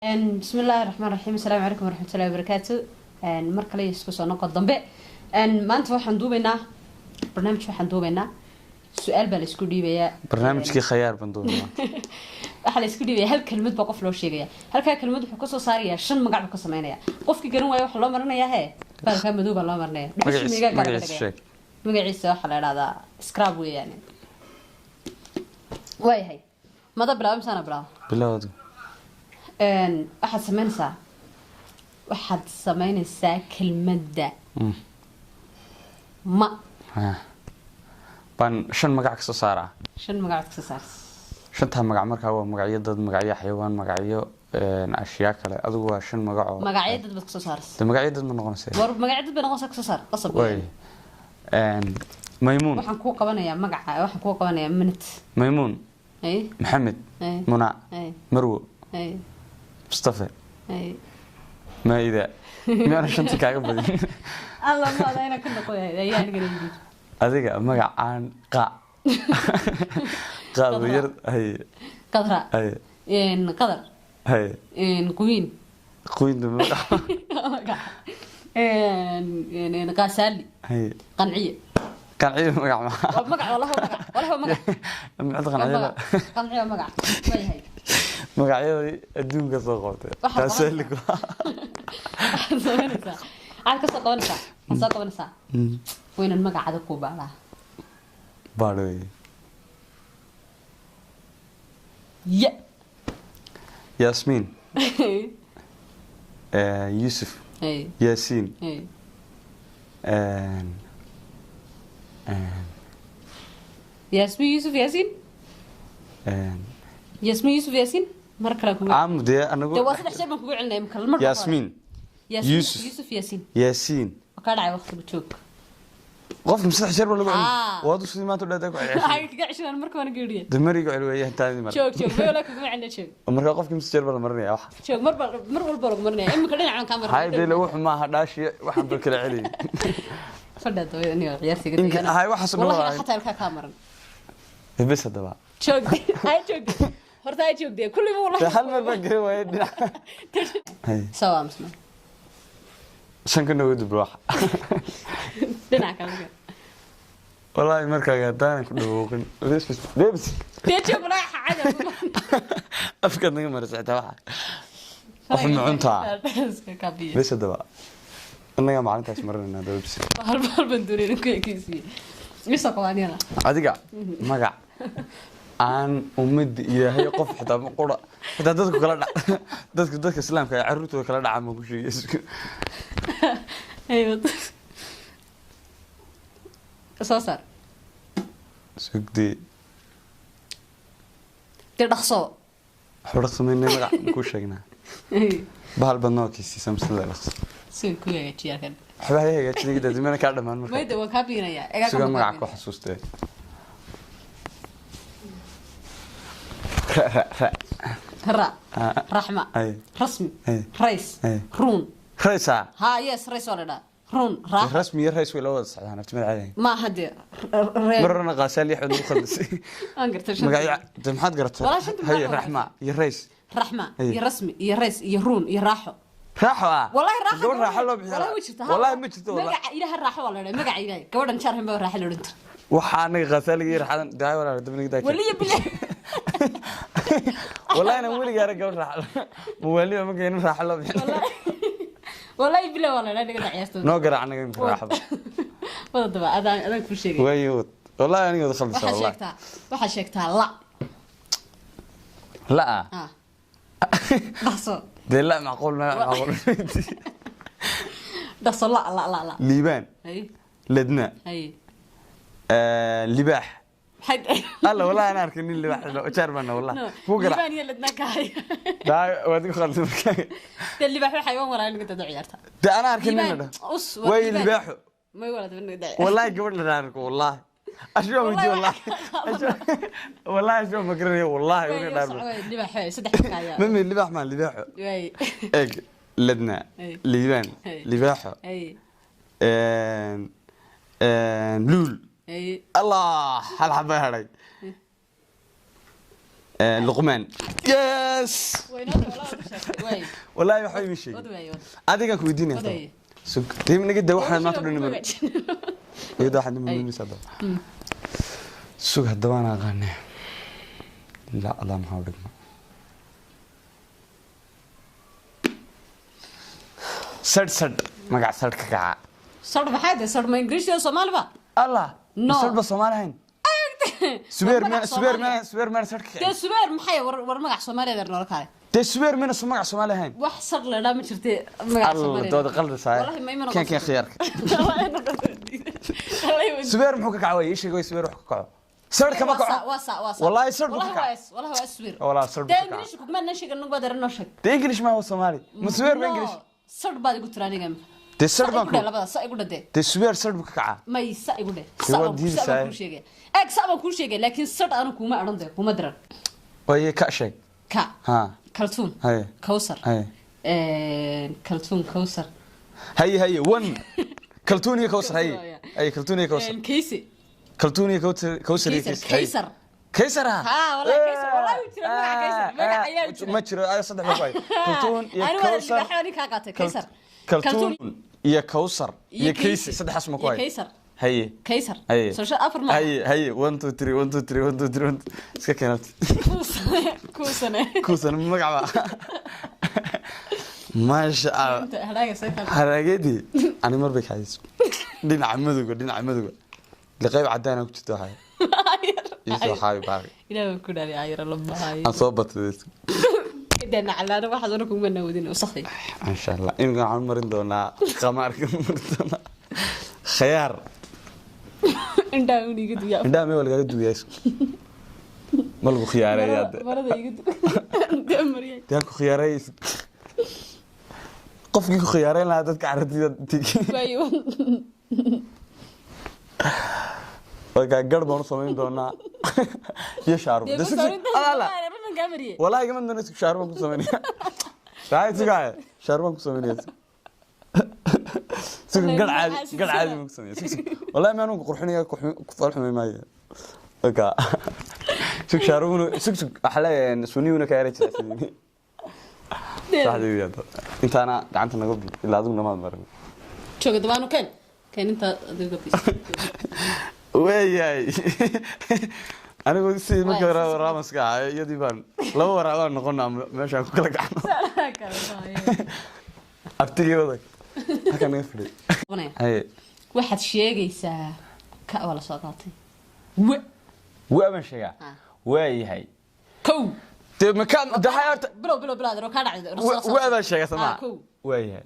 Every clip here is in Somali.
Bismi illaahi raxmaan raxiim. Asalaamu calaykum waraxmatullahi wabarakaatu. Mar kale isku soo noqo dambe. Maanta waxaan duubaynaa barnaamij, waxaan duubaynaa su-aal baa la isku dhiibayaa. Barnaamijkii khayaar baan duubaynaa. Waxaa la isku dhiibaya hal kelmad baa qof loo sheegaya, halkaa kelmad wuxuu kasoo saarayaa shan magac buu ka sameynaya. Qofkii garan waaya waxaa loo marinayaa hee baalkaa madow baa loo marinaya. Dhuxushii miigaa gaar laga magaciisa dhigaya. Sheeg. Magaciisa waxaa la idhahdaa scrab weeyaan. Waayahay, mada bilaaba misaana bilaaba? Bilowdu. Waxaad sameynaysaa, waxaad sameynaysaa kelmadda ma. Baan shan magac kasoo saaraa. Shan magacood kasoo saar. Shantaa magac markaa waa magacyo dad, magacyo xayawaan, magacyo ashyaa kale, adigu waa shan magac oo magacyo dad baad kasoo saaraysa. De magacyo dad ma noqonaysa? War magacyo dad bay noqonaysaa, kasoo saar qasab. Way Maymuun. Waxaan kuu qabanayaa magaca, waxaan kuu qabanayaa minute. Maymuun. Ay. Maxamed. Ay. Muna. Ay. Marwo. Ay. Mustafe. Ay. Maida miyaana shantii kaaga badin? Alla maada inaan ka noqo yahay ayaa anigana yidhi. Adiga magacaan qa qaado yar hay. Qadra. Hay. Qadar. Hay. Queen. Queen magac. Magac qaasaali. Hay. Qanciye. Qanciyo magac ma? Waa magac, wallahi waa magac, wallahi waa magac. Micd waa qanciyo. Magac qanciye waa magac waayahay. Magacyadii adduunka soo qabtay. Waxaad taasali ku waxaad samaynaysaa, waxaad kasoo qabanaysaa, waxaad soo qabanaysaa waynan magacada ku baalaa. Baadh wey. Ya. Yaasmiin, Yuusuf. Ay. Yaasiin. Ay. Yaasmin Yuusuf Yaasiin. Yaasmin Yuusuf Yaasiin, mar kale kugu Caamu dee anagu. Dee waa saddex jeer baan kugu celinaya imika mar baan. Yaasmiin. Yaasmiin. Yuusuf. Yuusuf Yaasiin. Yaasiin. Waa kaa dhacay waqtiga, joog. Qof ma saddex jeer baa lagu Ah. celin? Waad u sidii maanta u dhaada ku celceshay. Waxay kaga ceshanaan marka waana geeriye. De mariga cel weeye intaadii mar. Joog joog, may walaa kuguma celina, joog. Markaa qofkii mise jeer baa la marinaya waxa? Joog, mar ba mar walba lagu marinaya imika dhinacan kaa hay marinaya. Dee wuxu maaha dhaashi, waxaan bal kala celiyay. Fadhaa dabada aniga ciyaartiga. Hay, waxaas oo dhan wallahi waa- xataa ilkaa kaa maran. Bes haddaba. Joog, hay joog, horta hay joog dee kulliba dee wallahi. Hal mar baan garan waayay dhinac. Hay. Soo aamusna. Shan ka nooga dubro waxa. Dhinaca kale. Wallaahi markaaga haddaanan ku dhawooqin bes bes. Dee joog walaahi xacada. Afkaad naga marisa xitaa waxa wax ma cuntaa? Bes haddaba innagaa maalintaas marinayna haddaba bes. Hal hal baan doonay inaan ku ekeysiiye isoo qabaaniyana. Adiga magac aan ummadda ilaahay qof xitaa ma qura xitaa dadku kala dhac, dadku dadka islaamka ay carruurtooda kala dhacaan ma ku sheegay? Aywa, soo saar. Sugdee. Dee dhaqso. Waxba dhaqsamaynay, magac ma kuu sheegnaa? Bahal badnoo kiisiisa masla dhaqso. Si ku hagaajiyaa kan. Waxba hay hagaajinay dadimana kaa dhammaan marka. Mayda waan kaa biinayaa egaa. Sugaa magaca ku xasuustee, ra ra ra. Ra. Ah. Raxma. Ay. Rasmi. Ay. Rays. Ay. Ruun. Raysa. Ha, yes, rays waa la dhaa, ruun raax. Rasmi iyo rays way la wada socdaan abtimada caadi. Maaha dee. Marna qaasaal iyo axmed ugu khaldisay. Aan gartay shanta. Magacyo de maxaad garatay? Walaa shanta magac hay waa raxma iyo rays. Raxma. Ay. Iyo rasmi iyo rays iyo ruun iyo raaxo. Raaxo ah. Wallahi raaxo. Gabadh raaxo loo bixiyaa. Wallahi way jirtaa. Wallahi ma jirto wallahi. Magaca ilaaha raaxo waa la dhaa, magaca ilaahay gabadhan jaarhin baa raaxo la odhan jiray. Waxaa anaga qaasaaliga iyo raaxadan daay walaal dabniga daay. Waliya bilaa. Wallahi inaan weligaa arag gabadh raaxo muwaaliba ma keenin raaxo loo bixin. Wallahi bilaa waa la dhaa naga ciyaartooda. Noo garaac anaga imika raaxada. Wada daba adaan adaan kuu sheegay. Waayo wallahi aniga wada khaldisa. Waxaad wallahi sheegtaa, waxaad sheegtaa la. La. Ah, dhaqso. Dee la macquul ma macquul. Dhaqso, la la la la. Liibaan. Hay. Ledna. Hay. Libaax. Maxay? Alla wallahi ana arkin nin libaax lo jaar bana wallahi No, ku garaac. Liibaan iyo ladnaa ka hay. Daa waad igu khaldisay markaa. Dee libaax waxay xayawaan walaa naga dada ciyaarta. Dee ana arkin nin la Liibaan, dhaho. us waa waayo liibaan. Libaaxo. May walaa daba naga dada. والله قبل لا نعرف والله اشوف وجهي والله والله اشوف ما قرني والله وين نعرف. Libaax waay saddex kaya. من اللي باح مع اللي باحو. Waay. اج لدنا. أي. ليبان. أي. لباحو. Ay. ان ان لول. Ay. الله هل حبه هذي. Luqmaan. Yes. Waay. Wallaahi waxba ima sheegin. Wad waay, wad. Adigaan ku weydiinaya. Waday. Sug dee, naga daa waxaan maanta dhan mar iyada waxaan dhimanaysaa haddaba. Sug, haddaba aan aqaane la Allah maxaa u dhigma sadh sadh magac sadh ka kaca. Sar maxay tahay sar? Ma Ingiriis iyo Soomaali ba? Allah. No. Sadh ba Soomaali ahayn? Subeer War meel magac subeer Soomaali. Meel subeer meel sadh ka Dee kaca. Subeer maxay? War magac Soomaaliyeed noola kale. Dee subeer meel soo magac Soomaali ahayn. Wax sar la dhaa ma jirte magac Allah Soomaaliyeed. dooda qaldi saay. Wallahi ma iman. Keen keen khiyaarka. Subeer muxuu ka kaca? Way ii sheeg, way subeer wax ka kaco, sadh kama kaco. Waa sa. Wallahi sar buu ka Wallahi kacay. waa, wallahi waa subeer. Wallahi sar buu dee ka kacay. Ingiriis kuma noo sheeg, nagu badan noo sheeg. Dee English ma waa Soomaali, ma subeer ba No, English. Sar baad igu tira aniga. Dee sar Sa baan igu dheh ku labada sa igu dheh dee. Dee subeer sar buu ka kacaa. May, sa igu dheh. Dee Sa waad baan sa baan diidaysaa. kuu sheegay, eeg, sa baan kuu sheegay, laakiin sar anu kuma odhan dee, kuma diran. Waaye ka sheeg. Ka ha. Kaltuun. Haye. Kawsar. Haye. Kaltuun, Kawsar. Haye haye, one kaltuun iyo Kawsar, haye haye, kaltuun iyo Kawsar. Kayse. Kaltuun iyo Kawsar, Kawsar iyo Kaysar. Kayse, haye. Kaysar. Kaysar ha. Ha, wallahi Kaysar, wallahi wuu jiraa magaca Kaysar, magac ayaa jira. Ma jiro ay saddex baa ku hay. Kaltuun iyo Ani waa Kawsar. libaaxo, ani kaa qaatay Kaysar. Kaltuun iyo Kawsar iyo Kayse, saddexaas ma ku iyo hay. Kaysar. Haye. Kaysar. Haye. Soo shan afar ma haye haye, one two three, one two three, one two three, one two. Iska keenat. Kuusane, kuusane. Kuusan magac ba, maasha Allah. Inta hadhaaga soo kala. Harageedii ani mar bay kaxayso dhinaca madowga, dhinaca madowga liqayb cadaan ku jirto, waxay ii soo xaabi baaqi. Ilaah baan ku dhaariy, ayra la bahayo. Aan soo batay. Dee naclaana waxaad ona kuma nawadin wasakhi. Insha Allah iminka waxaan marin doonaa qamaarka, marin doonaa khayaar. Indhaha un iga duyaa. Indhaha mee waa lagaga duuyaa, ma lagu khiyaareeyaa de. Marada iga du dee mariyay. Dee ku khiyaareey, qofkii ku khiyaareyn lahaa dadka carabtida tigi. Waayo. Marka gar baan u samayn doonaa iyo shaarub. Dee De ma sug- soo Ala, ala. kaa mariyay. Wallahi gama doona, sug, shaarub baan ku samaynaya. Saay sugaya, shaarub baan ku samaynaya, sug sug. Wallahi Gar caadi, magacaas gar caadi baan ku samaynaya, sug sug. Wallahi ma anugu qurxinaya, ku falxumay maayo. Marka sug, shaarubuna sug sug, waxa leeyahay suniyuna ka yara jiray saxdii wiyaado. Intaana gacanta naga bi ilaa adigu namaad marin. Jooga dabaanu keen keen inta adiga bis. Waayahay, anigu sidii markii hore waraamaska ahaa iyadii baan laba waraabaan noqonaa meeshaan ku kala gacno. Abtigii wadag halkan naga fadhiy. Haye. Waxaad sheegaysaa ka waa la soo qaatay w. Waa baan sheegaa. Ah. Waayahay. Kow. Dee makaan daxay horta. Bilow bilow bilow, adoo kaa dhacday. Waa baan sheegaa samaa. Ah, kow. Waayahay.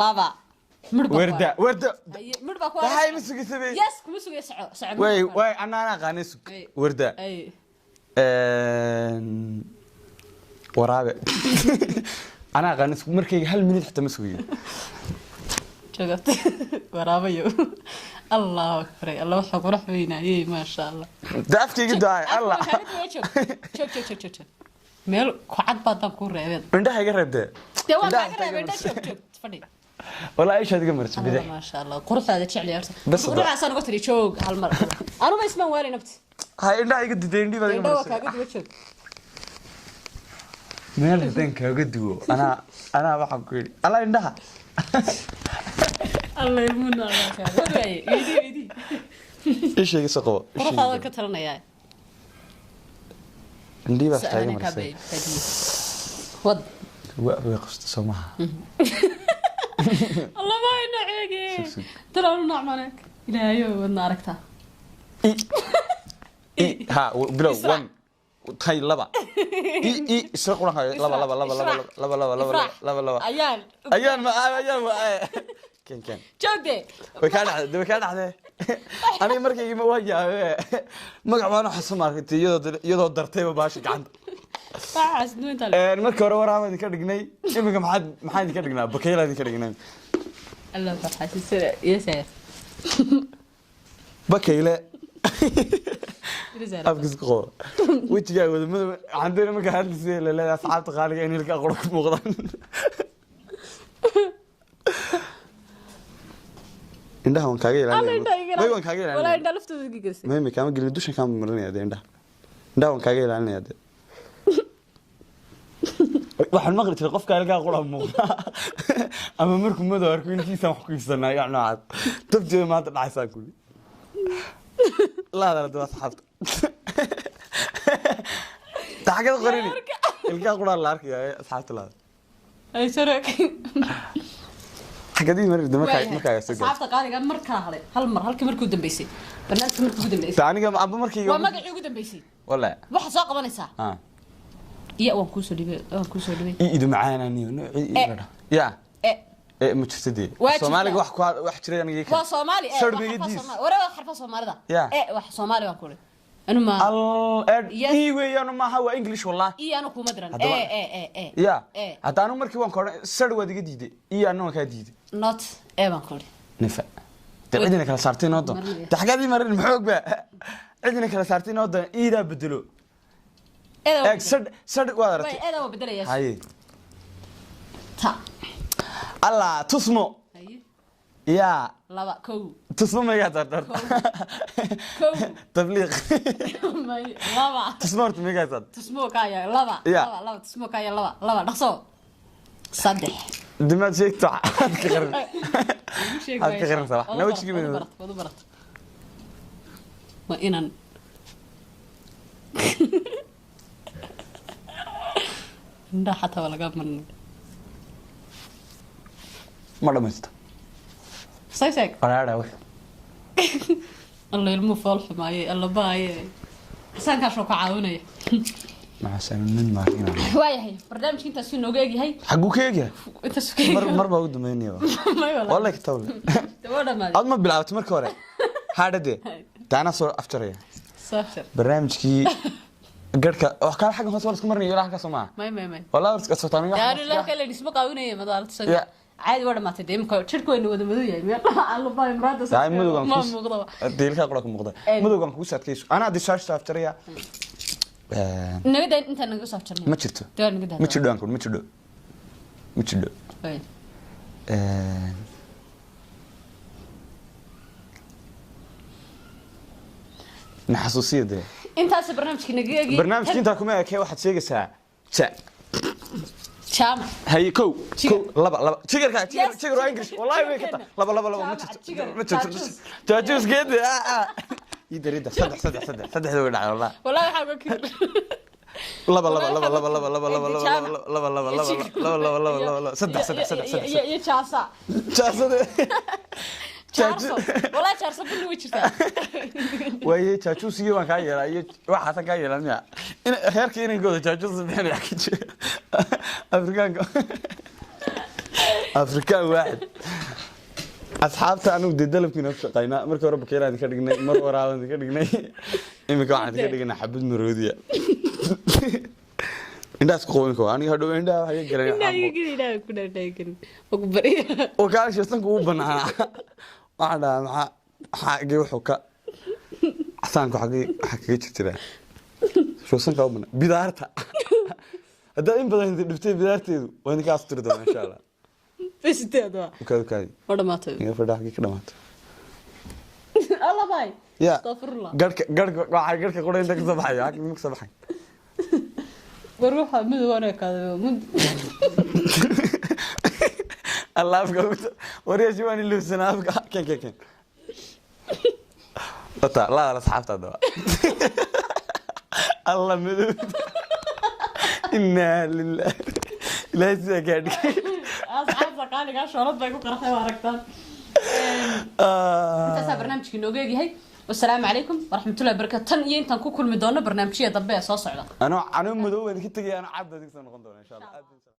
Laba midh baa ku Werda werda. haray. Haye, midh baa ku daxay haray. Ma sugisabe. Yes, kuma sugaya, soco soco. Waay waay, anaa aqaanay, sug. Ay. Werda. Ay. Waraabe anaa aqaanay, sug, markayga hal minute xitaa ma sugayo. Joogata waraabayo, Allahu akbar, Allah waxa qurux weynaayey, maasha Allah. De afkayga daay Allah. Joog joog joog joog joog, meel ku cad baa daan kuu reebeen. Indhaha iga reebtee. Dee waan Indhaha kaaga reebay iga indha, joog joog, fadhi. Walaa ishaad iga marisa Allah bidix. Maasha Allah, quruxdaada jecel horta. Bas hadda. Quruxdaasaan uga tiri joog hal mar, anuba ismaan waali nabti. Hay, indhaha iga diday, indhii baad iga indha waa marisa. Kaaga duwa, joog. Meel haddaan kaaga duwo anaa waxaan ku yidhi alla indhaha. Allah ilmuuna Allah kaaga waaye, weydii weydii. Isha iga soo qabo, isha iga quruxdaada qabo. Ka talanayaa. Indhii baad xitaa iga Sa'aana kaa marisay. Baadiye wad. Waa way qabsata soo maha. Allah ma ina ceege. Sug, sug. Talaanu nacmanek ilaahayo wadna aragtaa. I i ha bilow. Israac. One tay laba i i isla quran hayo laba laba laba laba laba laba laba Ifraax. laba laba. Ayaan. Ayaan ma ayaan ma ken ken. Joogde. Way kaa dhacday, way kaa dhacday. Aniga markaygi ma waa yaabe magac baan xasuus maaragtay iyadoo dartayba baasha gacanta. Waxaas duinta. Markii hore waraaba idinka dhignay, iminka maxaad maxaan idinka dhignaa? Bakayla idinka dhignay. Allah farxasisada iyo saar. Bakayle. Iyo saar. Afkiis ku qabo wejigaaga wada madow, waxaan doonaya markaa hadlisay laleedahay asxaabta qaaliga in ilka qoro ku muuqdaan. Indhaha waan kaaga Allah ilaalinaya. indhaha iga. May, waan kaaga walaa ilaalinaya. Indhaha laftooda iga gelisay. May, may, kaama gelin, dushan kaama marinaya dee. Indhaha waan kaaga ilaalinaya dee. Waxaan maqli jiray qofka ilkaha qura muuqda ama markuu madow arko ilkiisa wax ku iibsanaa, yaa noocaas tabteeda maanta dhacaysaan kuli la hadala daba asxaabta taxagada qorini ilkaha qura la arkaya ee asxaabta la hadal. Ay sarag. Xagadii marir markaa markaa soo gaartay. Asxaabta qaaliga mar kala hadhay, hal mar, halkii markii u dambeysay, barnaamijka markii ugu dambeysay. Ta aniga amba markii Waa magacii ugu dambeysay. Wala. Waxa soo qabanaysaa. Ah. Iya, waan kuusoo dhibay, waan kuusoo dhibay. Ii idu macaananiyo noocii ii Eh. la ya. E. Ee ma jirto dee. Waa jirtaa. Soomaaliga wax ku wax jiray aniga ii Waa Soomaali e. Sir Waa xarfa Megadiis. Soomaali. Wara waa xarfa Soomaalida. Ya. E wax Soomaali waan kuri anu ma Al ed. Yes. Ii weeyaan maaha, waa English wallah. I anu kuma diran. Haddaba- E e e e. Ya. E. Hadda anigu markii waan ka odhan sar waad iga diiday iyo anna waan kaa diiday. Not e baan kuri. Nifa de cidina kala saartay noo doon. Marnaya. De xaggaad ii marin maxoog ba cidina kala saartay noo doon iidaa bedelo. Eeda waa Eeg sar sar waad way aragtay. Eeda waa bedelayaa. Haye. Ta. Allah tusmo. Haye. Ya. Laba, kow. Tusmo meegaa saartar? Kow. Tabliiq. May laba. Tusmo horta meegaa saartar? Tusmo kaaya laba. Ya. Laba, laba tusmo kaaya, laba, laba, dhaqso, saddex. Dimaad sheegto aad ka qarin. Igu sheeg. Aad ka qarinaysaa wax. Waad u Na barat, wejigii waad u bay- barat, waad u barat. Waa inaan indhaha xataa waa laga marnay. Ma dhamaysto. Soo sheeg. Qaraadha wax. Alla ilmuhu fool xumaaye, alla baaye, insaankaasoo ka caawinaya. Maxaa nin maarin? Waayahay, barnaamijka intaasuu inooga egyahay. Xaguu ka eegyahay? Intaasuu ka Mar egyahay. Mar baa ugu dambeynaya. May walaa. Wallahi kitawle. Waa dhamaaday. Aad ma bilaabtay markii hore haadhade taana soo afjaraya. Soo afjar. Barnaamijkii garhka wax kale xaggan hoose waa la isku marnaya ilaa halkaas soo maaha. May may may. Wallahi horta iska socotaa aniga. Yaani la kale isma qaawinaya madaalta. Ya. Caadi waa dhamaatay dee, imika jirku waynu wada madow yahay meel alla baa imraada. Tahay madowgaan ma ku muuqdaba. Deelka qura ku muuqda. Een. Madowgaan kugu saadkayso anaa dee soo afjaraya. Naga daa intaan naga soo afjarnay. Ma jirto. Dee waa naga daa. Ma jidho aan ku ma jidho ma jidho. Way. Na xasuusiya dee. Intaas barnaamijka naga eegi. Barnaamijka intaa kuma ekee, waxaad sheegaysaa ja. Jaamac. Haye, kow. Jigar. Kow, laba, laba, jigarka jigar. Yes, Jigar waa English wallahi way ka jigarkeena. ta laba, laba, laba ma Jaamac, jirto. jigar, Ma jirto. jaajuus. Jaajuus geedi ah ah ii darida saddex, saddex, saddex, saddexda way dhacay wallahi. Wallahi waxaa uga kibir. Laba, laba, laba, laba, laba, laba, laba, laba, laba, laba, laba, laba, laba, laba, laba, laba, saddex, saddex, saddex, saddex. Iyo jaasa. Jaasada. Jaarso wallahi, jaarso kulli way jirtaa. Waaye jaajuus iyo waan kaa yeelaa iyo waxaasan kaa yeelaa miya in reerka inankooda jaajuus bixinaya ka jira Afrikaanka Afrikaan waaxid. Asxaabta anigu dee dalabkiina ku shaqaynaa. Markii hore bakeelaan idinka dhignay, mar waraabaan idinka dhignay, iminka waxaan idinka dhignay xabad maroodiya. Indhahaas ku qaban karo aniga hadhow indhaha waxay galeen. Indhaha iga geli, indhaha ku dhaa, indhaha geli. Waa ku barya. Oo kaa shirsanka ugu banaanaa waxaan dhahaa maxaa xagee wuxuu ka casaanku xagee waxaa kaga jirjiraa shoosanka u banaan bidaarta haddaad in badan idin dhiftay bidaarteedu waa idinka asturi doona insha Allah. Bas inteed waa. Ukaadi, ukaadi. Waa dhamaatay. Iga fadhaa xagee ka dhamaatay. Allah bay. Ya. Astagfirullah. Garhka garhka waxaa garhka qura inta kasoo baxaya xagee ma kasoo baxay. War waxa madow aan ekaaday mud. Allah afka waryashi waan ilowsanaa afka ken ken ken wata laadal asxaabta haddaba Allah madow inaa lilah ilaahay sidaa kaa dhigay. Asxaabta qaaliga shoolad bay ku qarxay, waa aragtaan. Intaasaa barnaamijkii nooga egyahay. Wasalaamu calaykum waraxmatullahi wabarakaatu. Tan iyo intaan ku kulmi doono barnaamijyada dambe ee soo socda. Anoo anoo madow waan ka tegaya, anoo cad baan idinka soo noqon doona insha Allah.